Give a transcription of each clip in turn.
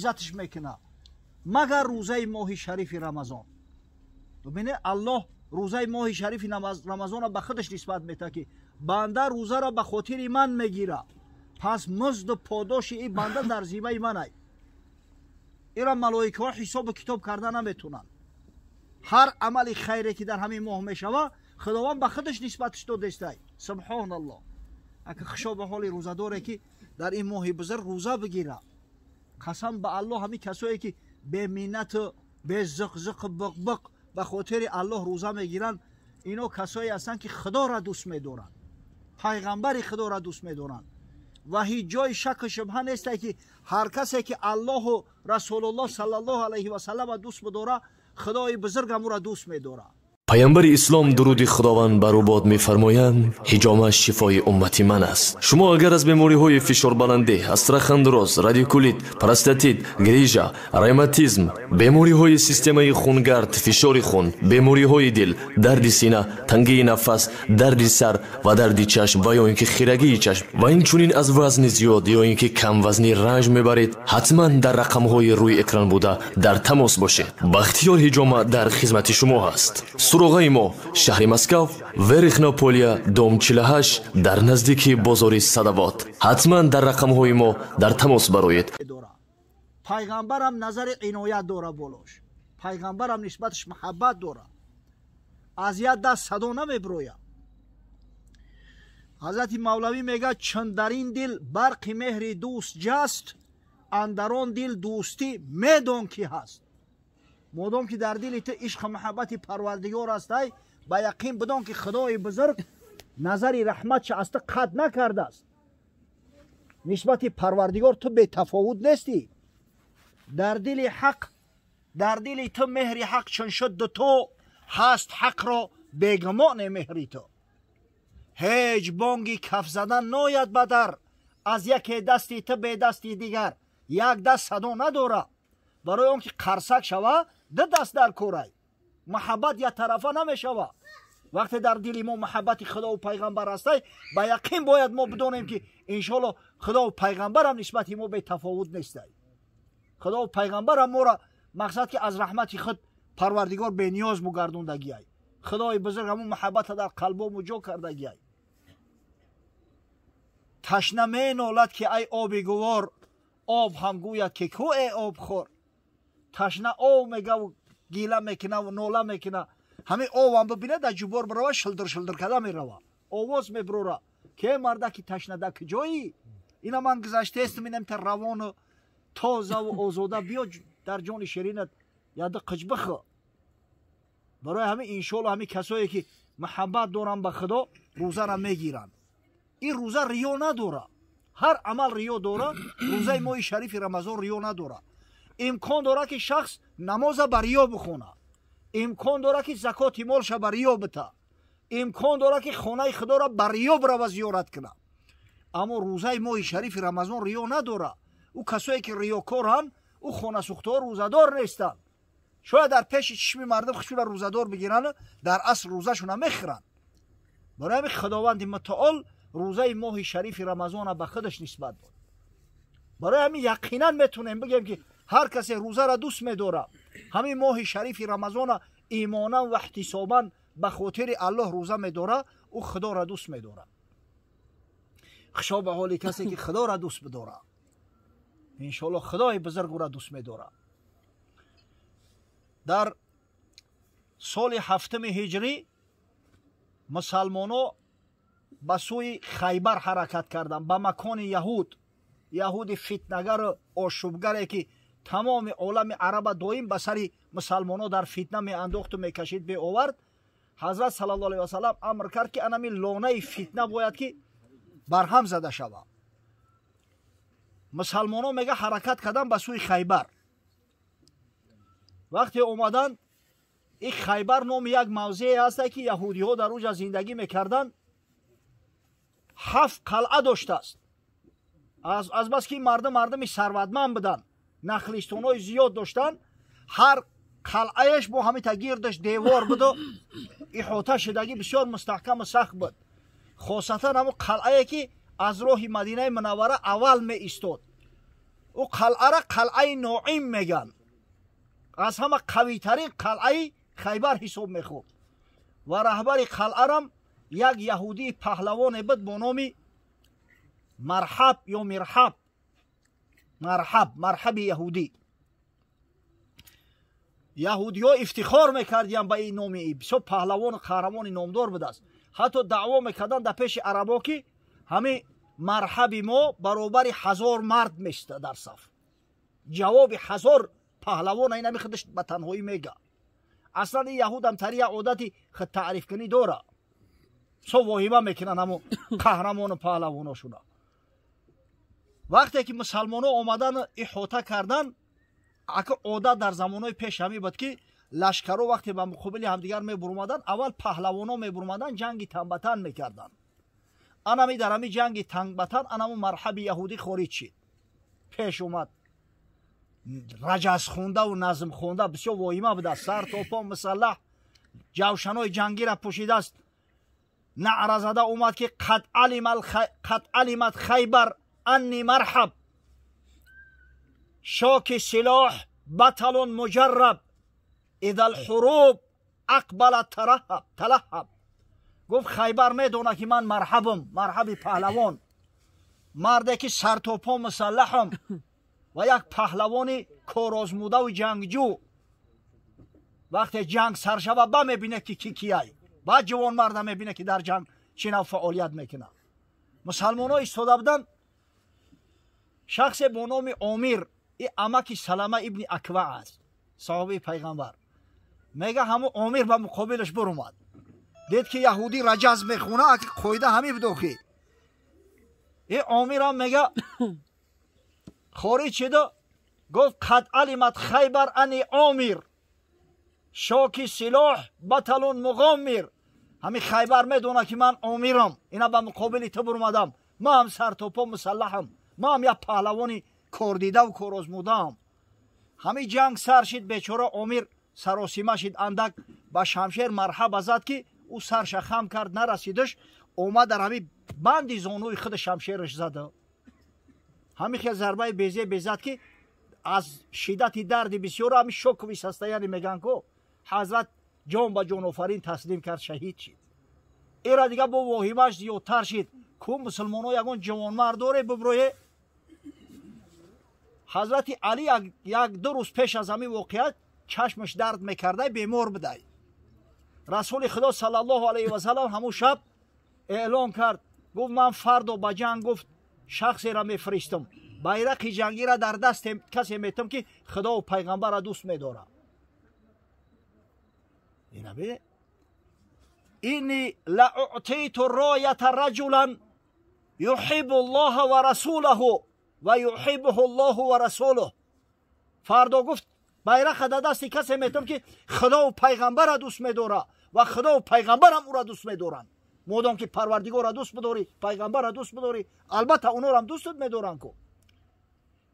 иззатш мекунад, магар рӯзаи моҳи шарифи Рамазон. Бубинед, Аллоҳ рӯзаи моҳи шарифи Рамазонро ба худаш нисбат метаҳад, ки банда рӯзаро ба хотири ман мегирад, пас музду подоши ин банда дар зиммаи ман ай. Ира малоикаҳо ҳисобу китоб карда наметунанд. Ҳар амали хайре ки дар ҳамин моҳ мешавад, Худованд ба худаш нисбатш додестай. Субҳоналлоҳ. Ака хушо ба ҳоли рӯзадоре, ки дар ин моҳи бузург рӯза бигирад. Қасам ба Аллоҳ, ҳамин касое ки беминнату безиқзиқу биқбиқ ба хотири Аллоҳ рӯза мегиранд, ино касое ҳастанд, ки Худоро дӯст медоранд, пайғамбари Худоро дӯст медоранд. Ва ҳеҷ ҷои шаку шубҳа несте, ки ҳар касе ки Аллоҳу Расулуллоҳ саллаллоҳу алайҳи васаллама дӯст бидора, Худои бузургам ӯро дӯст медорад. Паямбари ислом, дуруди Худованд бар ӯ бод, мефармоянд: «Ҳиҷома шифои уммати ман аст». Шумо агар аз бемориҳои фишорбаландӣ, остеохондроз, радикулит, простатит, грижа, ревматизм, бемориҳои системаи хунгард, фишори хун, бемориҳои дил, дарди сина, тангии нафас, дарди сар ва дарди чашм ва ё ин ки хирагии чашм ва инчунин аз вазни зиёд ё ин ки камвазнӣ ранҷ мебаред, ҳатман дар рақамҳои рӯи экран буда дар тамос бошед. Бахтиёр Ҳиҷома дар хизмати шумо ҳаст. Суроғаи мо: шаҳри Москав, Верхнее Поле, дом 48, дар наздики бозори Садовод. Ҳатман дар рақамҳои мо дар тамос бароед. Пайғамбарам назари иноят дора болош, пайғамбарам нисбаташ муҳаббат дора. Аз як даст садо намебирояд. Ҳазрати Мавлавӣ мегӯяд: «Чун дар ин дил барқи меҳри дӯст ҷаст, андар он дил дӯстӣ медон ки ҳаст». Модом ки дар дили ту ишқу муҳаббати Парвардигор ҳастай, ба яқин бидон, ки Худои бузург назари раҳматша аз ту қатъ накардааст. Нисбати Парвардигор ту бетафовут нестӣ. Дар дили ҳақ, дар дили ту меҳри ҳақ чун шуд ту ҳаст, ҳақро бегумоне меҳри ту. Ҳеҷ бонги каф задан нояд ба дар аз яке дасти ту бе дасти дигар. Як даст садо надора. Барои он ки қарсак шава, ду даст дар корай. Муҳаббат яктарафа намешава. Вақте дар дили мо муҳаббати Худову пайғамбар ҳастай, ба яқин бояд мо бидонем, ки иншоалло Худову пайғамбарам нисбати мо бетафовут нестай. Худову пайғамбарам моро, мақсад ки аз раҳмати худ Парвардигор бениёз бугардондагиай. Худои бузург ҳамун муҳаббата дар қалбому ҷо кардагиай. Ташна менолад, ки ай оби гувор, об ҳам гӯяд, ки ку э обхор. Ташна об мегаву гила мекунаву нола мекуна. Ҳамин обам бибинад, дар ҷубор бирава, шилдир шилдир карда мерава, овоз мебирора, ке мардаки ташна, дар куҷоӣ? Ина ман гузаштаестам, инамта равону тозаву озода, биё, дар ҷони ширинат яда қиҷ бихӯ. Барои ҳамин, иншоалло, ҳамин касое ки муҳаббат доранд ба Худо, рӯзара мегиранд. Ин рӯза риё надора. Ҳар амал риё дора, рӯзаи моҳи шарифи Рамазон риё надора. Имкон дорад, ки шахс намоза ба риё бихона, имкон дорад, ки закоти молша ба риё бита, имкон дорад, ки хонаи Худоро ба риё бирава зиёрат кунад, аммо рӯзаи моҳи шарифи Рамазон риё надорад. Ӯ касое ки риёкоранд, ӯ хонасӯхтаҳо рӯзадор нестанд. Шояд дар пеши чишми мардум худшуна рӯзадор бигиранд, дар асл рӯзашуна мехӯранд. Барои ҳамин Худованди мутаол рӯзаи моҳи шарифи Рамазона ба худаш нисбат дод. Барои ҳамин яқинан метавонем бигӯем, ки ҳар касе рӯзаро дӯст медорад, ҳамин моҳи шарифи Рамазона имонан ва эҳтисобан ба хотири Аллоҳ рӯза медорад, ӯ Худоро дӯст медорад. Хушо ба ҳоли касе ки Худоро дӯст бидорад. Иншоалло, Худои бузург ӯро дӯст медорад. Дар соли ҳафтуми ҳиҷрӣ мусалмоно ба сӯи Хайбар ҳаракат карданд, ба макони яҳуд. Яҳуди фитнагару ошӯбгаре, ки тамоми олами араба доим ба сари мусалмоно дар фитна меандохту мекашид, меовард. Ҳазрат саллаллоҳу алайҳи васалам амр кард, ки анами лонаи фитна бояд ки барҳам зада шавад. Мусалмоно, мега, ҳаракат кардан ба сӯи Хайбар. Вақте омаданд, ин Хайбар номи як мавзее ҳаста, ки яҳудиҳо дар уҷа зиндагӣ мекарданд. Ҳафт қалъа доштааст. Азбаски мардум мардуми сарватманд буданд, нахлистонҳои зиёд доштанд, ҳар қалъаеш бо ҳамита гирдаш девор буду иҳота шудагӣ, бисёр мустаҳкаму сахт буд. Хосатан ҳамун қалъае, ки аз роҳи Мадинаи Мунаввара аввал меистод. Ӯ қалъара қалъаи Ноим меган, аз ҳама қавитарин қалъаи Хайбар ҳисоб мехӯрд. Ва раҳбари қалъарам як яҳудии паҳлавоне буд бо номи Марҳаб ё Мирҳаб, Марҳаб, Марҳаби яҳудӣ. Яҳудиҳо ифтихор мекардиянд ба ин номи, бисёр паҳлавону қаҳрамони номдор будааст. Ҳатто даъво мекарданд дар пеши арабо, ки ҳамин Марҳаби мо баробари 1000 мард мешта дар саф. Ҷавоби 1000 паҳлавона ин ҳами худаш ба танҳоӣ мега. Аслан ин яҳудам тари як одати худтаърифкунӣ дора, со воҳима мекунанд ҳамо қаҳрамону паҳлавоношуна. Вақте ки мусалмоно омадан иҳота кардан, ака одат дар замонҳои пеш ҳамин буд, ки лашкаро вақте ба муқобили ҳамдигар мебурмаданд, аввал паҳлавоно мебурмаданд, ҷанги танбатан мекарданд. Анами дар ҳами ҷанги танбатан анаму Марҳаби яҳудӣ хориҷ шид, пеш омад, раҷазхондаву назмхонда, бисёр воҳима будааст. Сар то по мусаллаҳ, ҷавшанои ҷангира пӯшидааст, наъра зада омад, ки қад алимат Хайбар анни Марҳаб, шоки силоҳ баталун муҷарраб, ида лҳуруб ақбала талаҳаб. Гуфт Хайбар медонад, ки ман Марҳабам, Марҳаби паҳлавон, марде ки сартопо мусаллаҳам ва як паҳлавони корозмудаву ҷангҷӯ. Вақте ҷанг сар шава, ба мебинад, ки ки кияй, баъд ҷавонмарда мебинад, ки дар ҷанг чӣ нав фаъолият мекунад. Мусалмонҳо истода буданд. Шахсе бо номи Омир, и амаки Салама ибни Аква аст, саҳобаи пайғамбар, мега ҳамо Омир ба муқобилаш бурумад, дид, ки яҳудӣ раҷаз мехона, қоида ҳамин будохи. И Омирам мега хориҷ шиду гуфт: қад алимат Хайбар ани Омир, шоки силоҳ баталун муғомир. Ҳамин Хайбар медонад, ки ман Омирам, ина ба муқобили ту бурмадам, ман ҳам сартопо мусаллаҳам, ман ҳам як паҳлавони кордидаву корозмудаам. Ҳамин ҷанг сар шид, бечора Омир саросима шид, андак ба шамшер Марҳаба зад, ки ӯ сарша хам кард, нарасидаш, омад дар ҳамин банди зонуи худ шамшераш зада. Ҳамин хел зарбаи безе безад, ки аз шиддати дарди бисёр, ҳамин шоковый состояние меган ко, ҳазрат ҷон ба ҷонофарин таслим кард, шаҳид шид. Эра дига бо воҳимаш зиёдтар шид. Ку мусулмонҳо ягон ҷавонмард доре биброe? Ҳазрати Али як ду рӯз пеш аз ҳамин воқеат чашмаш дард мекардай, бемор будай. Расули Худо саллаллоҳу алайҳи васалам ҳамун шаб эълон кард, гуфт: ман фардо ба ҷанг, гуфт, шахсеро мефиристам, байрақи ҷангиро дар дасти касе метам, ки Худову пайғамбарро дӯст медорад. Ина бинед: инни ла уътиту роята раҷулан юҳиббу ллоҳа ва расулаҳу ва юҳиббуҳу ллоҳу ва расулуҳ. Фардо, гуфт, байрақа дар дасти касе метам, ки Худову пайғамбарро дӯст медорад ва Худову пайғамбарам ӯро дӯст медоранд. Модом ки Парвардигорро дӯст бидорӣ, пайғамбарро дӯст бидорӣ, албатта онорам дӯстат медоранд ку.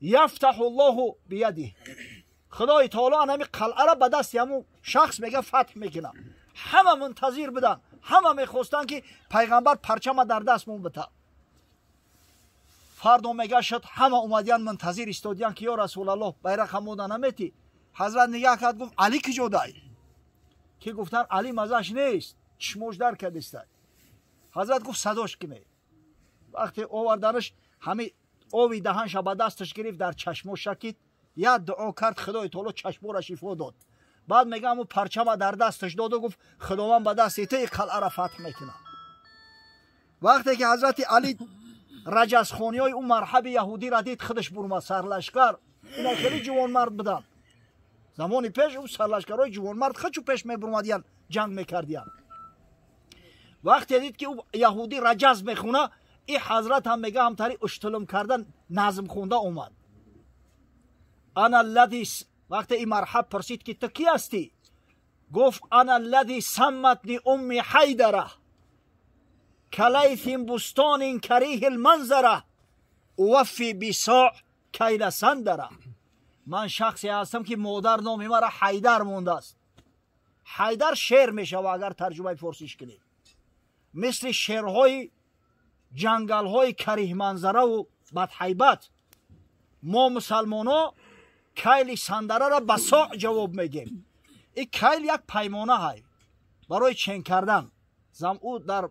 Яфтаҳу ллоҳу биядиҳ, Худои таоло ан ҳами қалъара ба дасти ҳамун шахс, мега, фатҳ мекунад. Ҳама мунтазир буданд, ҳама мехостанд, ки пайғамбар парчама дар дастмон бита. Фардо, мега, шуд, ҳама омадиян, мунтазир истодиян, ки ё Расулаллоҳ, байрақа мода наметӣ? Ҳазрат нигаҳ кард, гуфт: Али киҷо дай? Ки гуфтанд: Али мазаш нест, чишмош дар кардистай. Ҳазрат гуфт: садош кине. Вақте оварданаш, ҳами ови даҳанша ба дасташ гирифт, дар чашмо шакид, як дуо кард, Худои таоло чашморо шифо дод. Баъд мега ҳамун парчама дар дасташ доду гуфт: Худованд ба дасти ту қалъара фатҳ мекунад. Вақте ки ҳазрати Али раҷазхониҳои ӯ Марҳаби яҳудиро дид, худаш бурмад. Сарлашкар ина хеле ҷувонмард буданд замони пеш, ӯ сарлашкарҳои ҷувонмард хачу пеш мебурмадиян, ҷанг мекардиян. Вақте дид, ки ӯ яҳудӣ раҷаз мехуна, и ҳазрат ҳам, мега, ҳамтари уштулум кардан назм хонда омад. Ана аллади, вақте и Марҳаб пурсид, ки ту кӣ ҳастӣ, гуфт: ана аллади самматни умми Ҳайдара, калайфин бустонин кариҳи лманзара, уваффи бисоъ кайла сандара. Ман шахсе ҳастам, ки модар номи мара Ҳайдар мондааст. Ҳайдар шер мешава, агар тарҷумаи форсиш кунем, мисли шерҳои ҷангалҳои кариҳманзараву бадҳайбат. Мо мусалмоно кайли сандарара ба соъ ҷавоб мегем. И кайл як паймона ҳай барои чен кардан. Замъу дар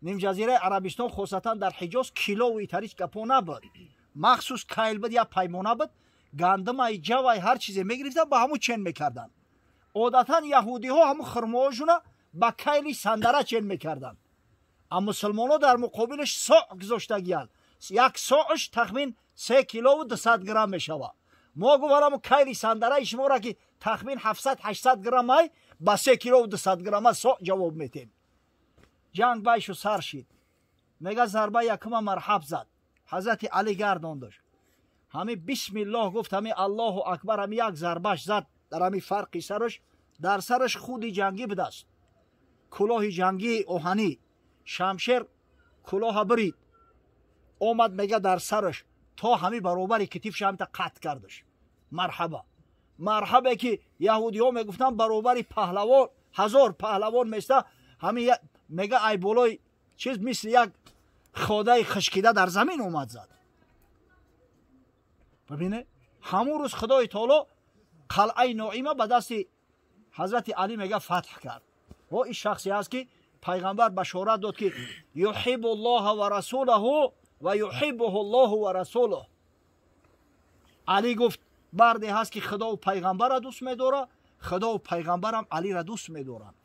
нимҷазираи Арабистон, хосатан дар Ҳиҷоз, килову итарич гапо набуд. Махсус кайл буд, як паймона буд, гандумай, ҷавай, ҳар чизе мегирифтан, ба ҳамун чен мекарданд. Одатан яҳудиҳо ҳамун хурмоҳошуна ба кайли сандара чен мекарданд. А мусулмонҳо дар муқобилаш соъ гузоштагиянд. Як соъш тахмин 3 килову 200 грамм мешавад. Мо гуфтам кайли сандараи шуморо ки тахмин 700-800 грамм ай, ба 3 килову 200 грамма соъ ҷавоб метем. Ҷанг байшу сар шид. Мега зарба якума марҳаб зад. Ҳазрати Али гардондаш. Ҳами бисмиллоҳ гуфт, ҳами Аллоҳу акбар, ҳами як зарбаш зад дар ҳами фарқи сараш, дар сараш худи ҷангӣ будааст. Кулоҳи ҷангии оҳанӣ, шамшер кулоҳа бирид. Омад мега дар сараш то ҳами баробари китифша ҳамита қатъ кардаш. Марҳаба. Марҳабе ки яҳудиҳо мегуфтанд баробари паҳлавон, 1000 паҳлавон места, ҳами мега ай болои чиз мисли як ходаи хушкида дар замин омад зад. Бибине, ҳамун рӯз Худои таоло қалъаи Ноима ба дасти ҳазрати Али мега фатҳ кард. Во ин шахсе ҳаст ки пайғамбар башорат дод ки юҳиббу ллоҳа ва расулаҳу ва юҳиббуҳу ллоҳу ва расулуҳ. Али гуфт марде ҳаст ки Худову пайғамбарро дӯст медорад, Худову пайғамбарам Алиро дӯст медоранд.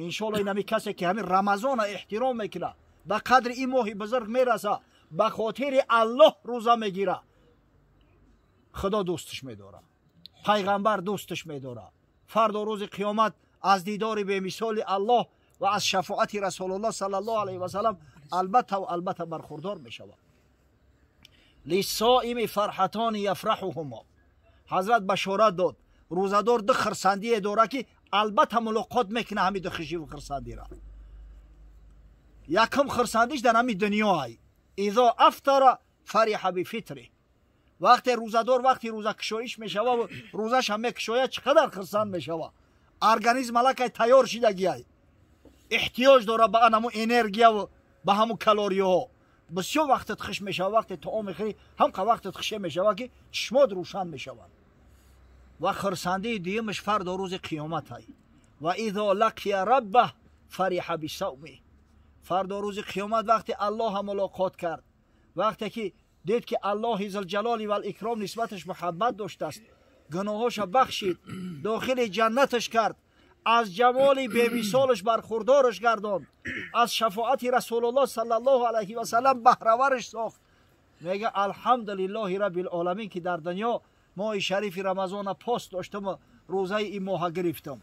Иншоалло ин ҳами касе ки ҳамин Рамазона эҳтиром мекунад, ба қадри ин моҳи бузург мераса, ба хотири Аллоҳ рӯза мегирад, Худо дӯсташ медорад, пайғамбар дӯсташ медорад. Фардо рӯзи қиёмат аз дидори бемисоли Аллоҳ ва аз шафоати Расулуллоҳ саллаллоҳу алайҳи васаллам албатта ва албатта бархурдор мешавад. Лиссоими фарҳатони яфраҳуҳумо. Ҳазрат башорат дод, рӯзадор ду хирсандие дорад ки албатта мулоқот мекунад ҳами ду хишиву хирсандира. Якум хирсандиш дар ҳами дунё ай. Изо афтара фариҳа бифитри. Вақте рӯзадор вақти рӯзакушоиш мешава, рӯзаш ҳам мекушояд, чӣ қадар хирсанд мешава. Организм аллакай тайёр шидагиай, эҳтиёҷ дорад ба ҳамун энергияву ба ҳамун калориҳо. Бисёр вақтат хиш мешава, вақте таом мехӯрӣ ҳамқа вақтат хише мешава ки чишмот рӯшан мешаванд. Ва хирсандии дуюмаш фардо рӯзи қиёмат ай. Ва изо лақия раббаҳ фариҳа бисавми. Фардо рӯзи қиёмат вақте Аллоҳа мулоқот кард, вақте ки дид ки Аллоҳи зулҷалоли валикром нисбаташ муҳаббат доштааст, гуноҳоша бахшид, дохили ҷаннаташ кард, аз ҷамоли бемисолаш бархурдораш гардонд, аз шафоати Расулуллоҳ саллаллоҳу алайҳи васаллам баҳравараш сохт. Мега алҳамдулиллоҳи раббил оламин ки дар дунё моҳи шарифи Рамазона пост доштаму рӯзаи ин моҳа гирифтам.